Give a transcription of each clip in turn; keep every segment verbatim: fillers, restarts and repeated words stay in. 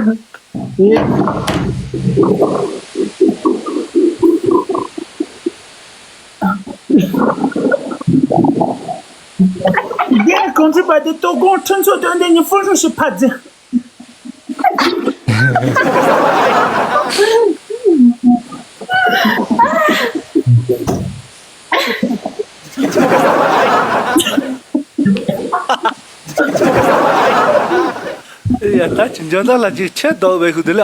འདིར་གོང་ཚེ་བ་དེ་ལྟོ་སྒོང་ཁྲིམས་ཚོགས་དོན་ལྡན་གྱི་ཧྥུ་ཧྲུའུ་ཞིག་ཕར་འཛིན། ཡ་ད་ཅི་འཇོན་ཐང་ལ་ཅིག་ཆེ་མདོག་བས་ཤུ་དེ་ལ།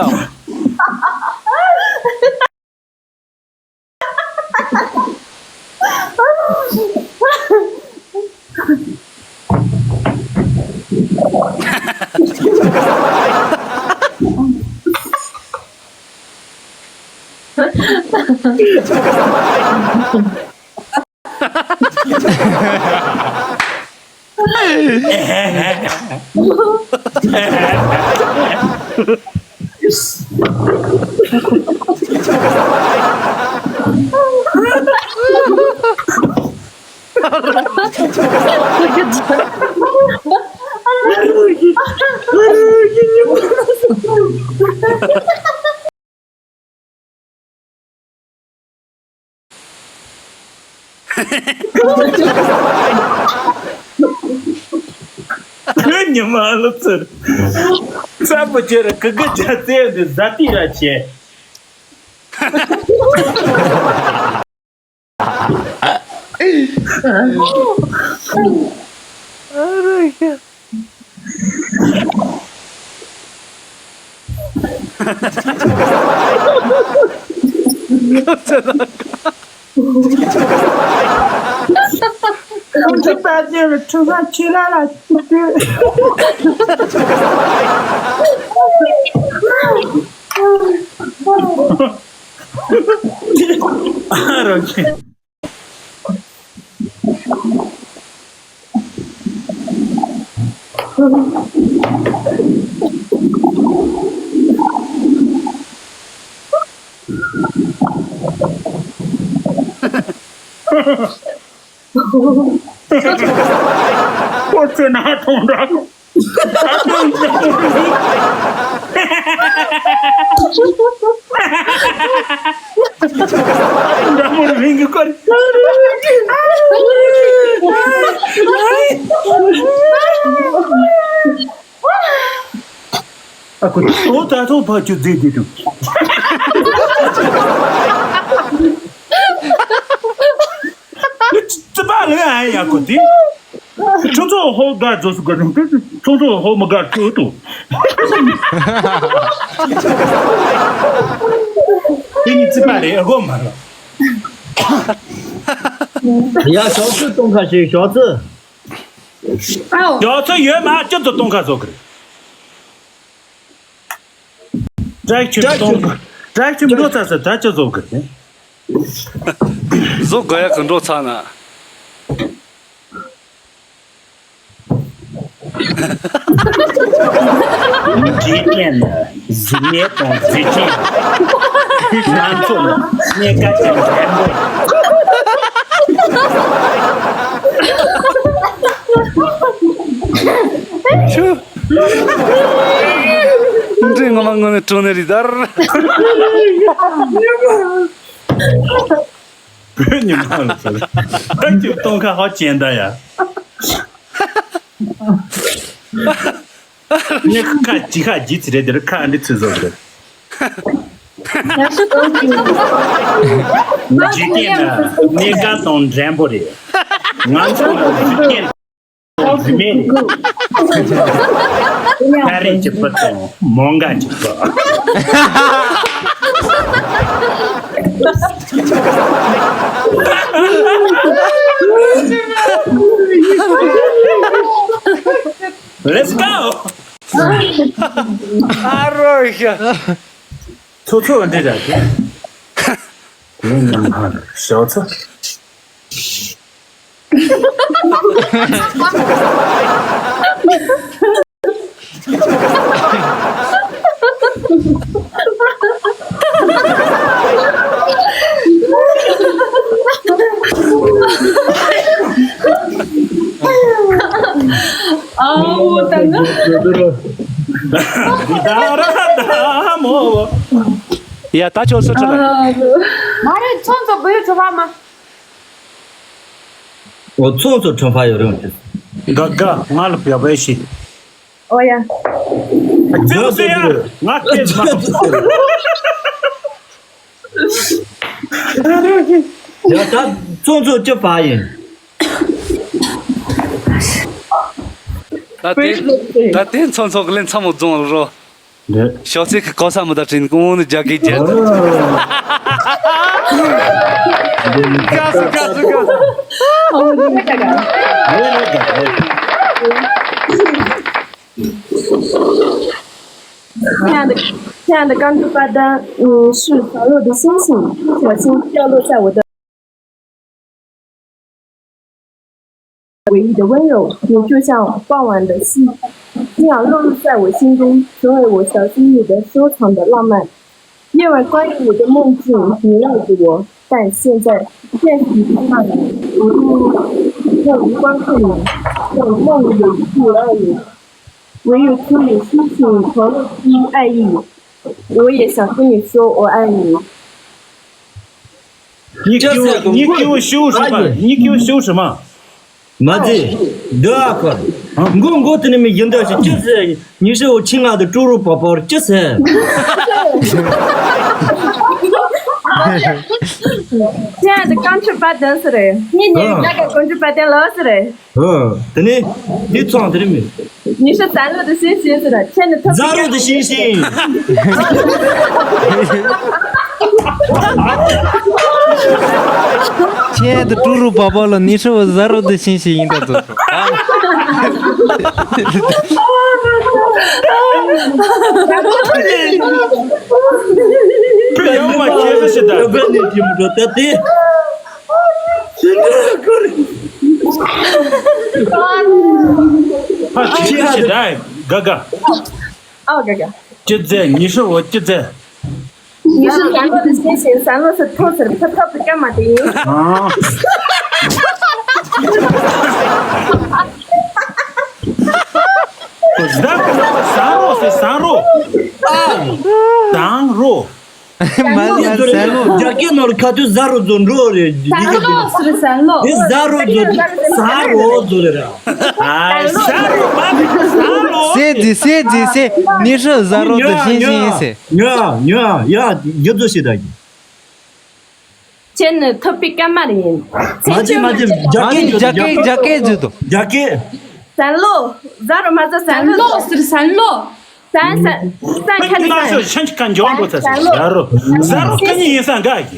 ཁྱོད་ཉི་མ་ལོ་ཚོད། ཚ་པོ་ཁྱོད་ར་གི་གི་ཇ་རྩེ་འདི་ཟ་ཏི་ར་ཆེ། ཁོང་ཚོའི་པར་ཆས་ལ་ཁྲུ་ས་ཁྱི་ལ་ལ་ཁྱི་ཏི། ཨ་རོ་ཁྱི། ཁོ་ཚོས་ན་ཐོང་འདྲ། འདྲ་མོ་རིང་གི་སྐོར། ཨ་ཁུ་ཏོ་ད་ཐོ་ཕ་ཆུ་རྫི་རྫི་དུ། ཙི་པ་ལ་ཨ་ཡ་ཁུ་དི། ཁྱོད་ཚོ་ཧོ་དགའ་རྫོགས་སུ་དགའ་རུང་ཁྱོད་ཚོ་ཧོ་མ་དགའ་ཁྱོད་དུ། དེ་ནི་ཙི་པ་རེད་ཨ་གོ་མ་ར། ཡ་ཞོགས་ཙི་གཏོང་ཁ་ཞིག་ཞོགས་ཙི། ཨའོ། ཡོད་ཚོད་ཡོད་མ་ཅི་ཚོད་གཏོང་ཁ་བཟོ་གི་རེད། བཀྲ་ཤིས་གཏོང་ཁ། བཀྲ་ཤིས་འགྲོ་ཚར་ཚར་ད་ཅི་བཟོ་གི་རེད། བཟོ་དགོས་ཡག་གི་འགྲོ་ཚར་ན། འཇིག་རྟེན་ན་གཟུགས་བརྙན་དང་གཟི་བརྗིད། ང་ཚོ་ལ་གནས་ཀ་ཅན་འཇམ་པོ། ཆུ། འདི་ངོ་མ་དངོས་གནས་དྲང་གནས་རེད་ད། བོད་ཉི་མ་ལ་ཚོད། ཁྱོད་གཏོང་ཁ་ཧོ་ཅན་ད་ཡ། ནི་ཁ་ཅི་ཁ་ཇི་ཚི་རེད་དེར་ཁ་འདི་ཚི་བཟོ་རེད། འཇིག་རྟེན་ན་གནས་ཀ་དང་འགྲན་པོ་རེད། ང་ཚོ་ལ་འཇིག་རྟེན་དང་རྫི་མེད་རེད། ད་རེས་ཀྱི་བུ་དང་མོང་ག་གི་བུ། Let's go! ཨ་རོ་ཡ། ཚོ་ཚོ་འདི་ར་གི། ཡིན་ནམ་ཧ་ལ་ཞོག་ཚ། ཨའོ་ད་ན། ཡ། ད་ཁྱོད་སུ་ཁྲིད་ལ། མ་རེད། ཚོང་ཚོ་བུ་ཡུ་ཁྲི་བ་མ། འོ། ཚོང་ཚོ་ཁྲིད་ཕ་ཡོད་རེད། དགའ་དགའ། ང་ལ་བེ་བེ་ཤི། ཨོ་ཡ། ཚེ་ཟེར་ཡ། ང་སྐད་མ། ཡ། ད་ཚོང་ཚོ་ཅི་ཕ་ཡིན། ད་དེ་ད་དེ་ཚོང་ཚོགས་ལེན་ཚ་མོ་རྫོང་རོ། ཞོགས་ཚེ་གི་གོ་ས་མི་ད་དྲིན་གོང་ནི་རྒྱ་སྐད་རྒྱལ་ཚོགས། དགའ་སུ་དགའ་སུ་དགའ།亲爱的，亲爱的观众朋友们，嗯，是网络的星星，不小心掉落在我的唯一的温柔，也就像傍晚的夕，这样落入在我心中，成为我小心翼翼的收藏的浪漫。夜晚关于你的梦境萦绕着我，但现在现实已经到来，我用这余光看你，在梦里不爱你，唯有听你说起狂热之爱意，我也想跟你说我爱你。你给我，你给我修什么？你给我修什么？ མ་ཟེར། འདི་ཨ་ཁོ། མགོ་མགོ་དེ་ནི་མི་ཡིན་འདྲ་ཞིག་ཅི་ཟེར། 你是我亲爱的猪肉宝宝 ཅི་ཟེར། 亲爱的公主巴登是嘞，你你那个公主巴登了是嘞。 ཨ། དེ་ནི་འདི་ཚོང་དེ་ནི་མི། 你是咱路的星星是的，亲爱的特别 ཟ་རོ་དེ་ཤིང་ཤིང་། 亲爱的猪肉宝宝了，你是我 ཟ་རོ་དེ་ཤིང་ཤིང་ཡིན་ད་ཚོ། ཕི་ཡང་མ་ཁྱེད་ཟེར་ཞེ་ད། ད་ནི་ཁྱེད་མི་འགྲོ་ད་དེ། ཤིང་ད་ཁོ་རེ། ཨ། ཁྱེད་ཟེར་ཞེ་ད། དགའ་དགའ། ཨོ་དགའ་དགའ། ཅི་ཟེར། 你是我 ཅི་ཟེར། 你是咱路的星星，咱路是兔子，他他不干嘛的。 ཨ། ཟ་ཟ་རོ་ཟེར། ཟ་རོ། ཨ། ཟ་རོ། མ་ཟ་ཟ་ལོ། རྒྱ་སྐད་ནང་ལ་ཁ་ཐུག་ཟ་རོ་ཟོ་འགྲོ་རེད། ཟ་རོ་ཟེར། ཟ་ལོ། དེ་ཟ་རོ་ཟོ། ཟ་རོ་ཟོ་རེད་ར། ཨ། ཟ་རོ། ཟ་རོ། ཟེར་ཟེར། ཟེར་ཟེར། 你是 ཟ་རོ་དེ་ཤིང་ཤིང་ཟེར། ཉོ་ཉོ་ཡ། ཡ་ཡོད་ཚོད་ཞིག་ད་གི། 亲爱的特别 སྐར་མ་རེད། མ་ཅི་མ་ཅི། རྒྱ་སྐད་ཟོ། རྒྱ་སྐད། རྒྱ་སྐད་ཟོ་དོ། རྒྱ་སྐད། 咱路། 咱路 མ་ཟ། 咱路 ཟེར། 咱路། 咱咱咱看你。 ཟ་རོ། ཟ་རོ་ཀ་ནི་ཡིན་ས་འགའ་གི།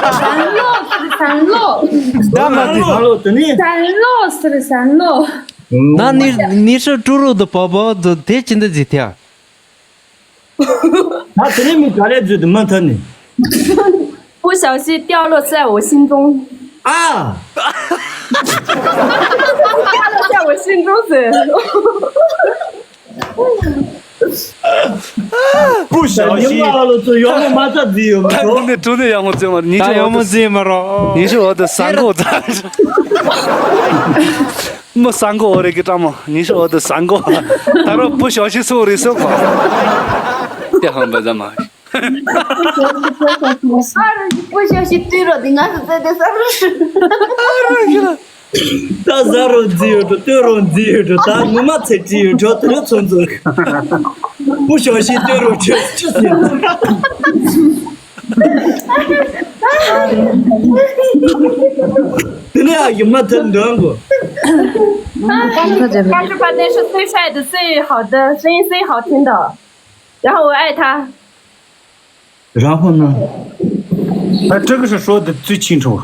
咱路 ཟེར། 咱路། ད་མ་ཅི། ཟ་རོ་དེ་ནི། 咱路 ཟེར། 咱路། ན་ནི་ནི་ཧྲི་ཀྲུ་རུ་དུ་པ་པ་དུ་དེ་ཅི་འདི་ཟི་ཐེ། ད་དེ་ནི་མི་ག་ལས་བརྗོད་དུ་མ་ཐར་ནི། 不小心掉落在我心中。 ཨ། 掉落在我心中 ཟེར། 不小心། ཉི་མ་ལ་ཚོ་ཡོང་མ་མ་ཚ་རྫི་ཡོད་མ། ད་ཁོ་ནི་ཀྲུ་ནི་ཡག་མོ་བརྩི་མ་རེད། ཉི་ཤུ་ཡག་མོ་བརྩི་མ་རོ། ཉི་ཤུ་འོ་དེ་ཟ་འགོ་ད། མོ་ཟ་འགོ་འོ་རེད་གི་ཀྲ་མོ། ཉི་ཤུ་འོ་དེ་ཟ་འགོ། ད་རོ་不小心 སོ་རེད་སོ་གོ། དེ་ཧང་བ་ཟ་མ། 二十一 不小心对着你，俺是真的三十。 ད་ཟ་རོ་རྫི་ཡོད་འགྲོ། ལྟོས་རོ་རྫི་ཡོད་འགྲོ། ད་ངོ་མ་ཚེ་བྲིས་ཡོད་འགྲོ། དེ་རོ་ཚོན་ཚོན། 不小心 ལྟོས་རོ་ཆོས་ཆོས་ཟེར། དེ་ནས་ཨ་ཡུམ་མ་ཐལ་འདོན་གོ། 但是他那是最帅的、最好的，声音最好听的，然后我爱他。 然后呢？ 他这个是说的最清楚。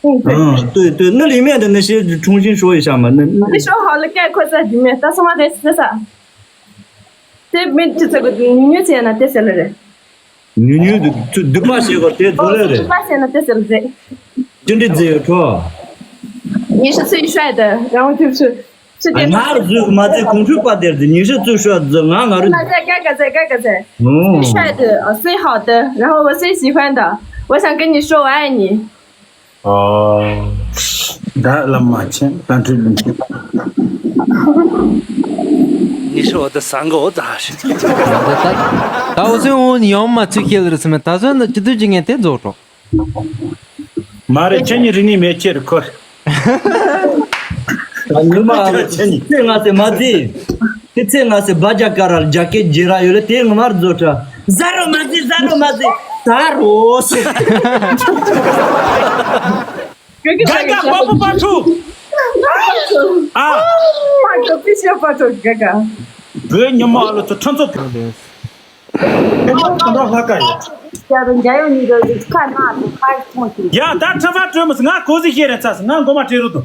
嗯，对对，那里面的那些重新说一下嘛，那那你说好了概括在里面，但是我得试试。这没这这个女女姐呢，这些人。 ཉུང་ཉུང་དུ་སྡུག་པ་བྱེད་དགོས་དེ་ཚོ་ལས་རེད། སྡུག་པ་བྱས་ན་དེ་ཟེར་རེད། ཅི་འདྲའི་རྫི་ཡོད་འགྲོ། 你是最帅的，然后就是世界上 ང་རྫུས་མ་རྫུས་གོང་འཕེལ་པ་དེར་རྫུས། 你是最帅的 ང་ང་རུ། 那在该个在该个在，哦。 最帅的，呃，最好的，然后我最喜欢的，我想跟你说我爱你。 ཨ། ད་བླ་མ་ཆེན་དང་འཕྲིན་ལས་ཆེན། ཉི་ཤུ་བ་དེ་ཟ་འགོ་ད་ཞིག་ད་འོ་ཚོད་འོང་ཡང་མ་ཚུགས་ཤེས་ལ་རེད་སེམས་ད་གཟོད་ནི་སྤྱི་འཐུས་ཀྱི་ངན་དེ་རྫོགས་འགྲོ། མ་རེད། ཁྱེད་གཉིས་རིག་གནས་མེད་ཁྱེད་རེད་ཁོ། ངོ་མ་ཁྱེད་གཉིས་ཚེ་ང་ཚེ་མ་ཟེ། དེ་ཚེ་ང་ཚེ་བ་རྒྱ་ཀ་ར་རྒྱ་སྐད་རྗེ་ར་ཡོད་ལ་དེ་ངོ་མ་རྫོགས་འགྲོ། ཟ་རོ་མ་ཟེ་ཟ་རོ་མ་ཟེ་ཟ་རོ་ཟེ། ག་ག་པ་པ་པ་ཁྲུ། ཨ། པ་ཁྲུ་ཕི་ཤ་པ་ཁྲུ་ག་ག་བོད་ཉི་མ་ཨ་ལོ་ཚོ་ཁྲ་ཚོ་ཕེ་ཕེ་མོ་ཁོ་འདྲ་ལྷ་ཀ་ཡོད། ཡ་རུ་འཇའ་ཡོད་ནི་རུ་རུ་ཁ་ན་དུ་ཁ་ཐོང་ཞིག་ཡ་ད་ཁྲ་ཕ་བྲོས་མི་སི་ང་གོ་ཟི་ཤེས་རེད་ཚ་སི་ང་མགོ་མ་བྲེ་རུ་དུ།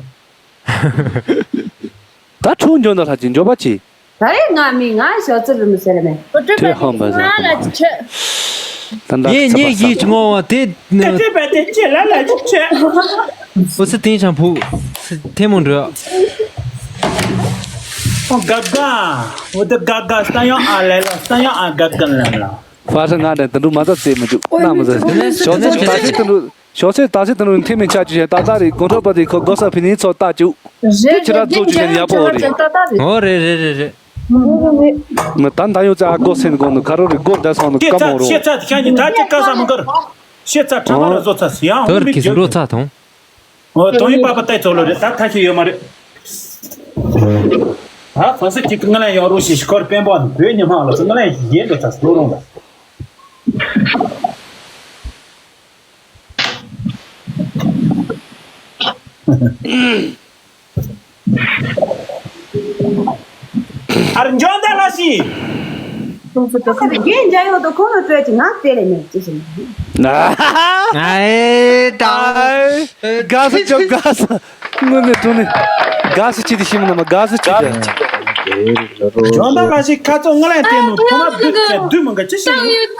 ད་ཁྲུ་འཇོ་ན་ལྷ་ཅིག་འཇོ་པ་ཅི། ད་རེས་ང་མི་ང་ཞོ་ཙི་རུ་མི་ཟེར་མེད། ཁོ་སྤྲོད་པ་དེ་ང་ལ་ཅི་ཆེ། ད་ད་ངས་ཚ་པ་ངས་ཡིད་ཀྱི་ངོ་བ་དེ་ཁོ་སྤྲོད་པ་དེ་ཅི་ལ་ལ་ཅི་ཆེ། ཨོ་སི་ཐེན་ཆང་ཕུ་ཐེ་མོ་འགྲོ། ཨོ་ག་ག་ཨོ་དེ་ག་ག་ས་ཡང་ཨ་ལེ་ལ་ས་ཡང་ཨ་ག་ག་ལ་ལ། ཕ་ས་ང་དང་དུ་འགྲོ་མ་ད་རྩེ་མི་འཇུག་ན་མི་ཟེར། ཞོ་ཙི་ད་སི་དུ་འགྲོ། ཞོགས་ཟས་ད་ཟས་དུ་ནུ་ཐེ་མི་ཆ་ཅུ་ཞེས་ཏག་ཏག་རེད། དགོང་དྲོ་པ་དེ་ཁོ་སྒོ་ས་ཕི་ནི་ཚོ་ལྟ་ཅུ། རེད་ཁྱེད་ར་རེད་ཚོ་ཅུ་ཞེས་ཡག་པོ་རེད། ཏག་ཏག་རེད། ཨོ་རེད་རེད་རེད་རེད། མི་ད་ད་ཡོད་ཙང་ཨ་སྒོ་སེན་དགོང་ནུ་ཁ་རོ་རེད། སྒོ་ད་སོང་ནུ་ཤེས་ཀ་མོ་ཚ་རོ། ཤེས་ཚ་ཤ་ཉི་ད་ཅི་ཀ་ས་མི་གར། ཤེས་ཚ་ཁྲ་མ་ར་བཟོ་ཚ་སི་ཡང་དོར་ཧོང་གི་སི་འགྲོ་ཚ་ཐོང་། ཨོ་དོང་ཡི་པ་པ་ཏའི་ཚོ་ལོ་རེད། ད་ཐ་ཤི་ཡོད་མ་རེད། ད་ཧྥ་སི་ཅིག་ང་ལ་ཡོང་རོགས་ཞེས་ཤི་ཁོར་དཔོན་པོ་བོད་ཉི་མ་ལ་ཚོ་ང་ལ་ཡིན་འགྲོ་ཚ་སི་ལོ་རོང་ལ། ཨར་འཇོན་ད་ལ་ཤི། ཁོང་ཚོ་ཏོ་ཁ་རྒན་འཇའ་ཡོད་དོ་ཁོང་ལ་སྤྲད་ཅིག་ང་སྤྲད་ལེ་མེད་ཅི་ཞིག་ཨེ་ད། དགའ་ས་ཅོ་དགའ་ས། དངོས་གནས་དྲང་གནས། དགའ་ས་ཅི་དེ་ཤི་མི་ན་མ་དགའ་ས་ཅི་དེ། འཇོན་ད་ལ་ཤི་ཁ་ཚོ་ང་ལ་བསྟན་ནོ་ཁོ་ན་སྡུག་ཚེ་སྡུག་མི་འགའ་ཅི་ཞིག་ཡིན།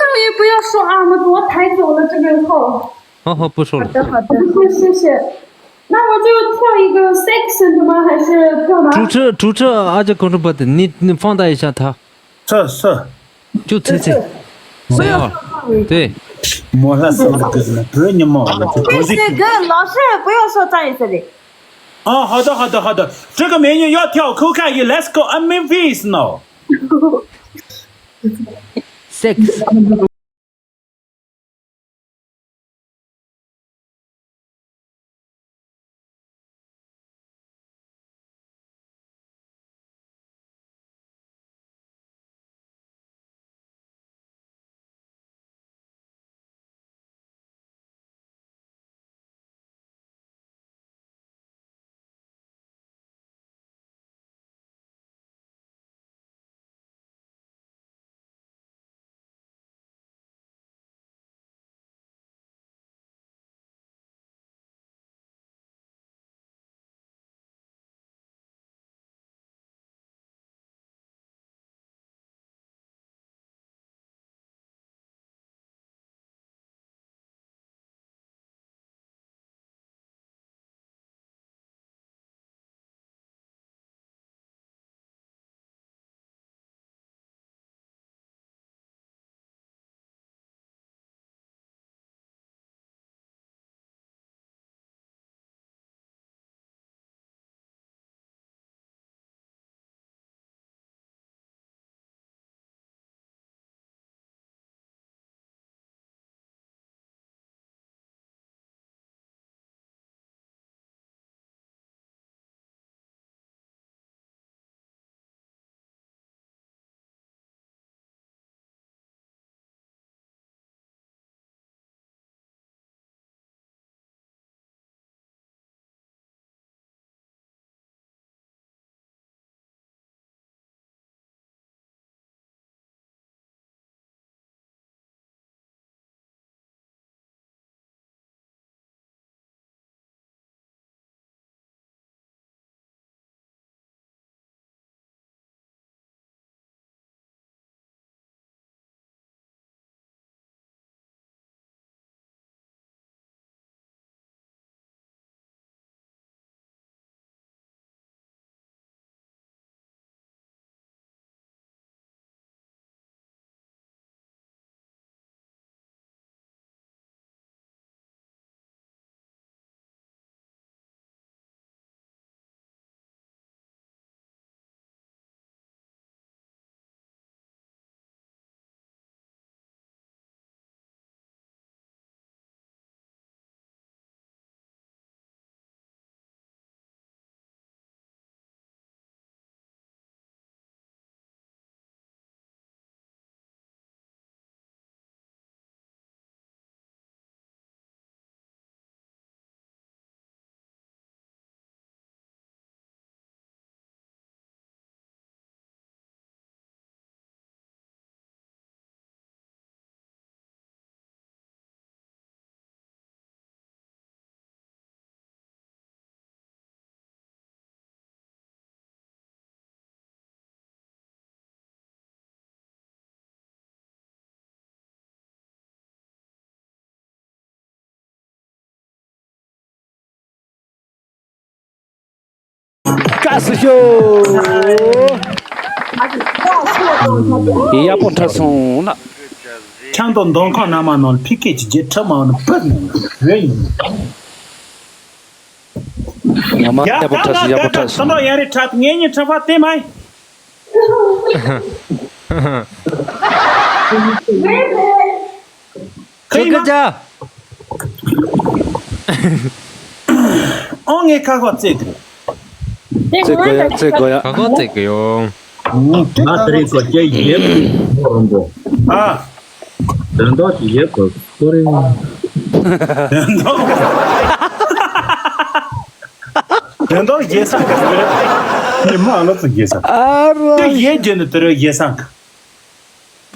好好，不说了。谢谢，谢谢。那我就跳一个 sex 的吗？还是跳哪？主持主持，阿姐公主不的，你你放大一下她。是是。就这这。不要说话语。对。莫拉斯那个人，不要你莫拉斯。这个老师不要说这一次的。哦，好的好的好的，这个美女要跳，可以看一，Let's go，I'm in peace now。Sex。ལྟ་སུ་ཤོ། ཡག་པོ་འཁྲབ་སོང་ན། ཆང་དང་འདོན་ཁང་ནང་མ་ནང་ཕི་ཀེ་ཅི་རྗེས་ཁྲབ་མ་ནང་བུད་ནས་རེད་ཡིན། ཡག་མ་ཡག་པོ་འཁྲབ་སོང་། ཡག་པོ་འཁྲབ་སོང་། ཡག་རེད་འཁྲབ། ངེད་གཉིས་འཁྲབ་པ་དེ་མ་ཡིན། ཁྱོད་སྐད་ཆ། ཨོ་ངས་ཁ་ཁོག་བརྩེགས་ཀྱི་རེད། བརྩེགས་དགོས་ཡ། བརྩེགས་དགོས་ཡ། ཁ་ཁོག་བརྩེགས་ཀྱི་ཡོད། ང་དེ་རིང་གོ་སྐྱེ་ཡོད་མོ་རོང་པོ། ཨ། དོན་དག་ཅིག་ཡོད་དགོས་ཁོ་རེ། དོན་དག་དོན་དག་རྒྱལ་སང་གི་རེད། ཉི་མ་ཨ་ལོ་ཚོ་རྒྱལ་སང་། ཨ་རོ། དེ་ཡེ་རྒྱུ་ནི་དེ་རེད་རྒྱལ་སང་གི།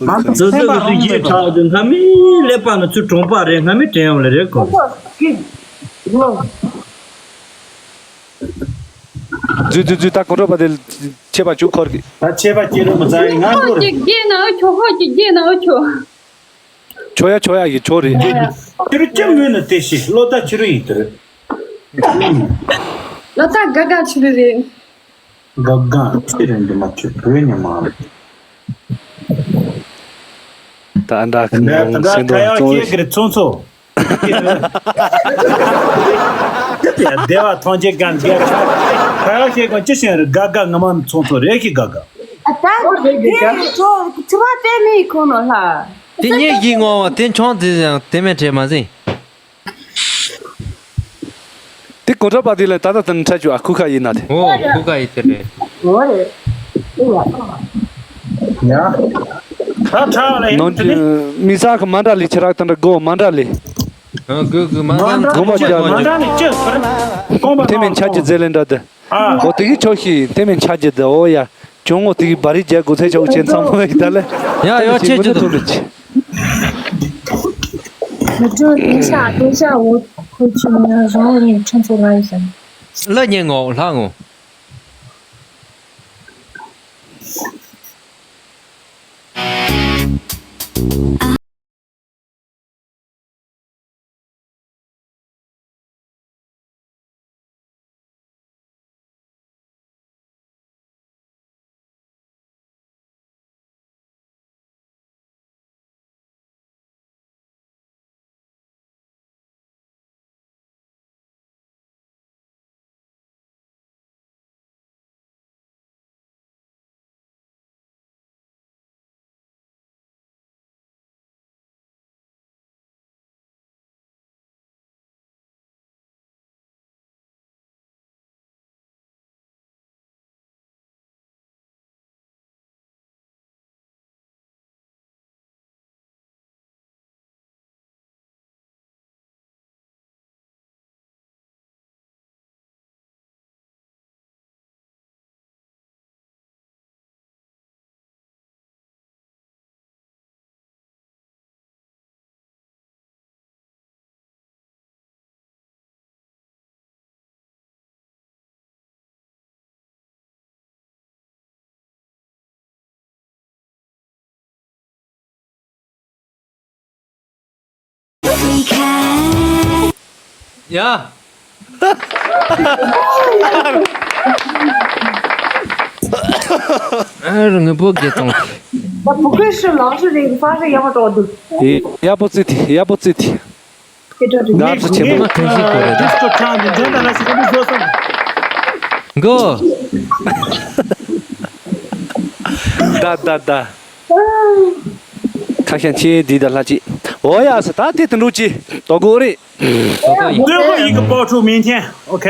ང་ཚོ་ཚོད་ཚོད་ཀྱི་ཚུལ་རྗེས་ཆགས་དུས་སྔ་མི་ཀླད་པ་ནི་ཚུར་གྲོང་པ་རེད། སྔ་མི་དྲན་ཡོང་ལེ་རེད་གོ། འཛུལ་འཛུལ་འཛུལ། ད་གོ་ཁྲོ་པ་དེ་ཆད་པ་བཅུག་ཁོར་གི། ད་ཆད་པ་བཅད་རུང་མི་ཚར་ཡིན་ང་ཁོ་རེད། ཅིག་རྒྱས་ན་ཨ་ཆོ། ཁོ་ཅིག་རྒྱས་ན་ཨ་ཆོ། ཆོ་ཡ་ཆོ་ཡ་ཡི་ཆོ་རེད། དེ་རུ་ཅི་མོས་ནི་དེ་ཤི་བློ་ད་ཆི་རུ་ཡིན་དེ་རེད། ལོ་ད་དགའ་དགའ་ཆི་རུ་རེད། དགའ་དགའ་ཆི་རེད་འདི་མ་ཆོད་བོད་ཉི་མ་རེད། ད་འདྲ་ཁང་ནང་སེང་རྡོར་ཚོང་རེད། ཚོང་ཚོ། བདེ་བ་ཐང་ཆེན་གང་ག་ཁ་ཡག་ཤེས་གང་ཅི་ཤེས་རེད། དགའ་དགའ་ང་མ་ཚོང་ཚོ་རེད་ཤི་དགའ་དགའ། ཨ་ད་དེ་ཚོ་ཚོ་བ་དེ་མི་ཁོ་ནོ་ལ། དེ་ཉིད་ཀྱི་ངོ་བ་དེ་མཆོང་དེ་ཡང་དེ་མེད་བྲལ་མ་ཟིན། དེ་གོ་ཁྲབ་པ་དེ་ལ་ད་ལྟ་དང་འཕྲད་བྱུང་ཨ། ཁུ་ཁ་ཡིན་ན་དེ། ཨོ་ཁུ་ཁ་ཡིན་དེ་རེད། ཨོ་རེད། ཨེ་ཡ། ཡ། ད་ཁྲ་བ་ལ་ཡིན་ནོ་དེ་ནི། མི་ས་ཁ་མ་འདྲ་ལི་ཆེ་རག་དང་འདྲ་གོ་མ་འདྲ་ལི། ཨ་གོ་གོ་མ་འདྲ་མ་འདྲ་ལི་ཅི་ཟེར། སྟོང་པ་དེ་མིན་ཆ་ཅི་ཟེར་ལེ་འདྲ་དེ། ཨ། ཨོ་དེ་གི་ཆོག་ཤི་དེ་མིན་ཆ་ཅི་དེ་ཨོ་ཡ། གྱོང་ངོ་དེ་གི་བ་རི་རྒྱལ་དགོས་ཚད་ཆོག་ཅན་ཚང་མ་ཡི་ད་ལེ། ཡ་ཡ་ཆེ་ཅི་དུ། མི་འགྲོ་དེ་ཤ་དེ་ཤ་འོ་ཁོ་ཆུ་ནི་རང་ངོ་ཡིན་ཁྲིམས་ཚོ་ར་ཡི་ཤ། ལ་ཉེ་ངོ་ལྷ་ངོ། ཡ། ཨ་རུ་ངའི་བུ་རྒྱལ་ཏང་། 不愧是老实人，发誓要么找我赌。 ཡག་པོ་བརྩི་དེ་ཡག་པོ་བརྩི་དེ། དགའ་བསུ་ཆེན་པོ། ངས་ཁོང་ཞིག་གོ་རེད་ད། ཁྲང་འདི་འདྲ་ལ་ཞིག་འདི་བཟོ་སོང་། གོ། ད་ད་ད། ཁ་ཤས་ཆེ་འདི་ད་ལྷ་ཅི། འོ་ཡ་ས་ད་དེ་དུ་འགྲོ་ཅི། ཏོ་གོ་རེད། ཏོ་གོ་ཡིན། 最后一个爆出明天，OK。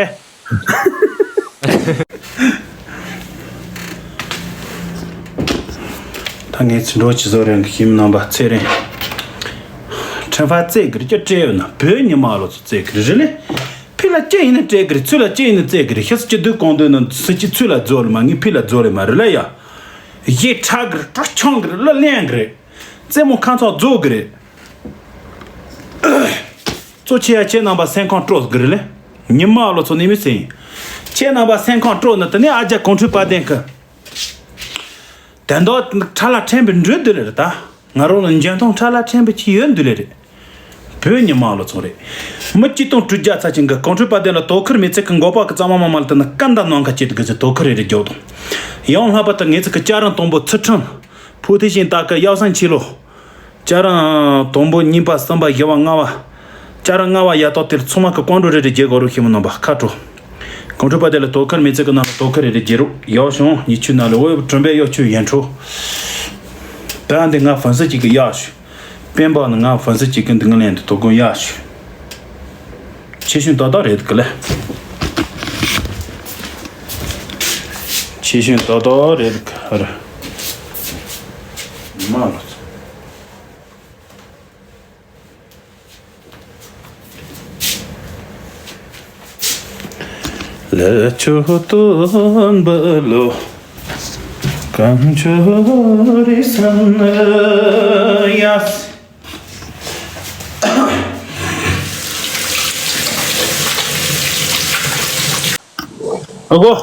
ད་ངས་ཚིག་འགྲོ་ཅི་བཟོ་རན་གི་ཤིམ་རྣམ་པ་ཚེ་རིང་། ཁྲེན་ཧྥ་རྩེ་གི་རེད་ཀྱི་སྤྲད་ཡོད་ན་བོད་ཉི་མ་ལོ་ཚོ་རྩེ་གི་རེད་ལེ། ཕི་ལ་ཅི་ཡིན་ན་སྤྲད་གི་རེད། ཚུལ་ལ་ཅི་ཡིན་ན་རྩེ་གི་རེད། ཤི་སི་ཅི་སྡུག་གང་འདོད་ན་སི་ཅི་ཚུལ་ལ་རྫོ་ལེ་མ་ངས་ཕི་ལ་རྫོ་ལེ་མ་རེད་ལེ་ཡ། ཡེ་ཁྲག་གི་རེད། གྲོ་ཆང་གི་རེད། ལ་ལེན་གི་རེད། རྩེད་མོ་ཁ་ཚང་རྫོ་གི་རེད། གཙོ་ཆེ་ཡ་ཁྱེད་རྣམ་པ་སེམས་ཁམས་སྤྲོ་གི་རེད་ལེ། ཉི་མ་ལོ་ཚོ་ནི་མི་སེང་། ཁྱེད་རྣམ་པ་སེམས་ཁམས་སྤྲོ་ན་དེ་ནས་ཨ་ཅག་གོང་ཁྲུས་དཔལ་ལྡན་གི། དེ་འདོ་ཁྲ་ལ་ཕྲན་པའི་འགྲོས་འདི་ལེ་རེད་ད། ང་རང་ལ་འཇོན་ཐང་ཁྲ་ལ་ཕྲན་པའི་ཅི་ཡོད་འདི་ལེ་རེད། བོད་ཉི་མ་ལོ་ཚོང་རེད། མི་གཅིག་སྟོང་དྲུག་བརྒྱ་ཚ་ཅན་གྱི་ཀོང་ཁྲོ་པ་དེ་ལ་དོ་ཁུར་མི་ཚེ་གི་འགོ་པ་གི་གཙང་མ་མ་མ་ལ་དེ་ན་སྐད་འདའ་ནང་ཁ་ཅེ་དེ་གི་ཚེ་དོ་ཁུར་རེ་རེ་རྒྱོབ་དང་། ཡང་ལྷག་པ་དུ་ངེད་ཚེ་གི་ཅ་རང་དང་པོ་ཚུལ་ཁྲིམས། ཕུ་ཐི་ཤིང་ཏ་ཀི་ཡག་སང་ཆི་ལོ། ཅ་རང་དང་པོ་གཉིས་པ་གསུམ་པ་བཞི་བ་ལྔ་བ། ཅ་རང་ལྔ་བ་ཡ་ཏོག་དེར་ཚང་མ་གི་ཀོང་ཁྲོ་རེ་རེ་རྒྱལ་གོ་རུ་ཤི་མི་ནང་པ་ཁ་དྲོ། ཀོང་ཁྲོ་པ་དེ་ལ་དོ་ཁུར་མི་ཚེ་གི་ནང་ལ་དོ་ཁུར་རེ་རེ་རྒྱལ་རུ་ཡག་བྱུང་ཉི་ཆུ་ན་ལ་འོ་དྲན་པའི་གཡོ་ཆུ་ཡན་ཁྲོ། ད་འདི་ང་ཧྥན་སི་ཅིག་གི་ཡག་ཞུ། པེན་པ་ནི་ང་ཧྥན་སི་ཅིག་གི་འདི་ང་ལན་དུ་དོ་དགོན་ཡག་ཞུ། ཆེ་ཤོས་ཏག་ཏག་རེད་གི་ལེ། ཆེ་ཤོས་ཏག་ཏག་རེད་གི་ར། མ་ལོ། ལ་ཆོ་སྟོན་པ་ལོ། གང་ཆོ་རི་སན་ཡ། ཨ་གོ།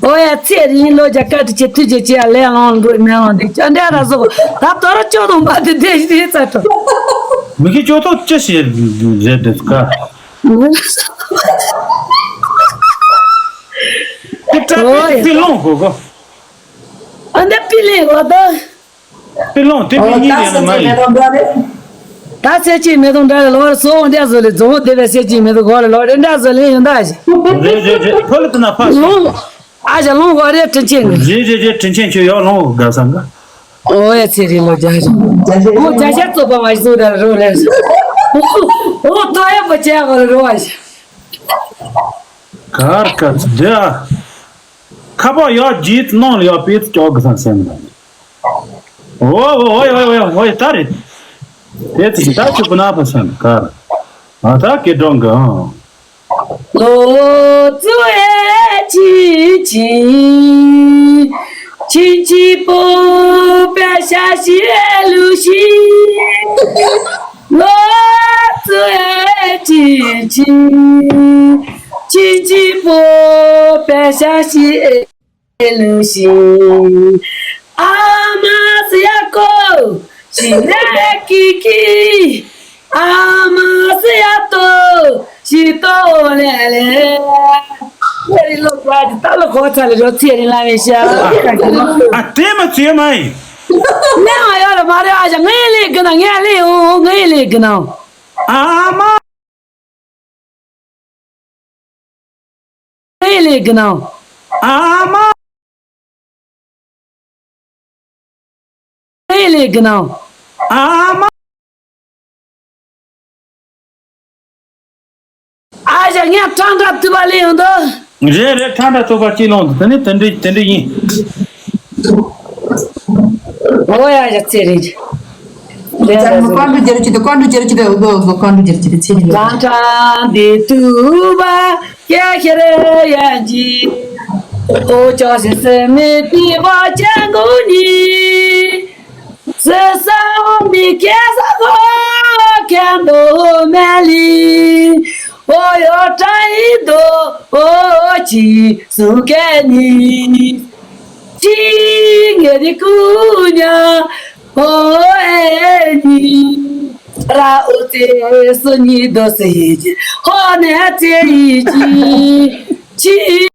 ཨོ་ཡ་ཚེ་རིང་ལོ་བརྒྱ་བཀའ་དྲིན་ཆེ་ཐུགས་རྗེ་ཆེ་ཡ་ལས་ལོང་འགྲོ་མེ་ལོང་འདི་ཅོ་འདྲ་ར་སོ་ད་དོ་ར་ཅོ་དང་པ་དེ་དེ་ཞིག་ཚ་ཏོ། མི་གི་ཅོ་ཐོག་ཅི་ཞིག་རེད་འདུག་ག། ཨོ་ཡ། པི་ལོང་གོ་གོ། ཨ་འདི་པི་ལེ་གོ་ད། པི་ལོང་དེ་པི་གཉིས་རེད་ན་མ་ཡིན། ད་ཚེ་གཅིག་མེ་ཏོག་འདྲ་ལོ་སོ་འདྲ་བཟོ་ལེ་རྫོང་དེ་བས་ཚེ་གཅིག་མེ་ཏོག་གོ་ལ་ལོ་རེ་འདྲ་བཟོ་ལེ་ཡོང་ད་ཞིག་རེད་རེད་རེད་ཕ་ལ་དེ་ན་ཕ་སོང་། ཨ་ཞང་ལོང་གོ་རེ་དྲིན་ཆེན་གི། རེད་རེད་རེད་དྲིན་ཆེན་ཁྱོད་ཡག་ལོང་གོ་དགའ་སང་ག། ཨོ་ཡ་ཚེ་རིང་ལོ་བརྒྱ་ཞིག་ཨོ་བརྒྱ་ཤ་བཙོག་པ་མ་ཞིག་བཟོ་ད་རོ་ལེ་ཞིག་ཨོ་ཏོ་ཡ་པ་ཅེ་གོ་རོ་བ་ཞིག་གར་ག་ཚོད་དེ་ཨ། ཁ་པར་ཡག་བརྗེད་ནང་ལ་ཡག་པས་ཀྱོག་གི་སང་སེམས་ལ། ཨོ་ཨོ་ཨོ་ཨོ་ཨོ་ཨོ་ད་རེད། དེ་ཚིག་ད་ཆུ་པུ་ན་པ་སང་གར། ཨ་ད་ཀེ་ཀྲོང་གི་ཨང་། ལོ་ཙུ་ཨེ་ཅི་ཅི། ཅི་ཅི་པོ་པེ་ཤ་ཤི་ཨེ་ལུ་ཤི། ལོ་ཙུ་ཨེ་ཅི་ཅི། ཅི་ཅི་པོ་པེ་ཤ་ཤི་ཨེ་ལུ་ཤི། ཨ་མ་སི་ཡ་ཀོ་ཤི་ནེ་ཀི་ཀི། ཨ་མ་སི་ཡ་ཏོ་ཤི་ཏོ་ལེ་ལེ། ཚེ་རིང་ལོ་བརྒྱ་ད་ལོ་གོ་ཚ་ལེ་རོ་ཚེ་རིང་ལ་མེ་ཤ། ཨ་དེ་མ་ཚེ་མ་ཡིན། ནེ་ང་ཡོ་ར་མ་རེ་ཨ་ཞ་ངའི་ལེ་གི་ན་ངའི་ལེ་ཨོ་ངའི་ལེ་གི་ན། ཨ་མ། ངའི་ལེ་གི་ན། ཨ་མ། ངའི་ལེ་གི་ན། ཨ་མ། ཨ་ཞ་ངས་ཁྲང་ཁྲ་ཐུབ་པ་ལེ་ཡོང་དོ། རེད་རེད་ཁྲང་ཁྲ་ཐུབ་པ་ཅི་ལོང་དོ་དེ་ནི་དེ་འདྲི་དེ་འདྲི་ཡིན། ཨོ་ཡ་ཡ་ཚེ་རིང་། ལན་ད་ཀོན་ཀྲུ་རྒྱལ་གྱི་དེ་ཀོན་ཀྲུ་རྒྱལ་གྱི་དེ་ཨོ་ཀོན་ཀྲུ་རྒྱལ་གྱི་དེ་ཚེ་རིང་། རང་གྲངས་འདི་ཐུབ་པ་སྐྱེ་ཤེར་ཡན་གྱི། ཨོ་ཅོག་སེ་སེ་མི་པི་བ་ཅན་གོ་ནི། སེ་ས་མི་སྐྱེ་ས་གོ་ཁན་དོ་མེ་ལི། ཨོ་ཡོ་ཏྲ་ཡི་དོ་ཨོ་ཅི་སུ་ཀེ་ནི། ཅི་ངེ་རི་ཀུ་ཉ་ཨོ་ཨེ་ནི། ར་ཨོ་ཙེ་སུ་ཉི་དོ་སེ་ཡི་ཅི་ཧོ་ནེ་ཙེ་ཡི་ཅི། ཅི་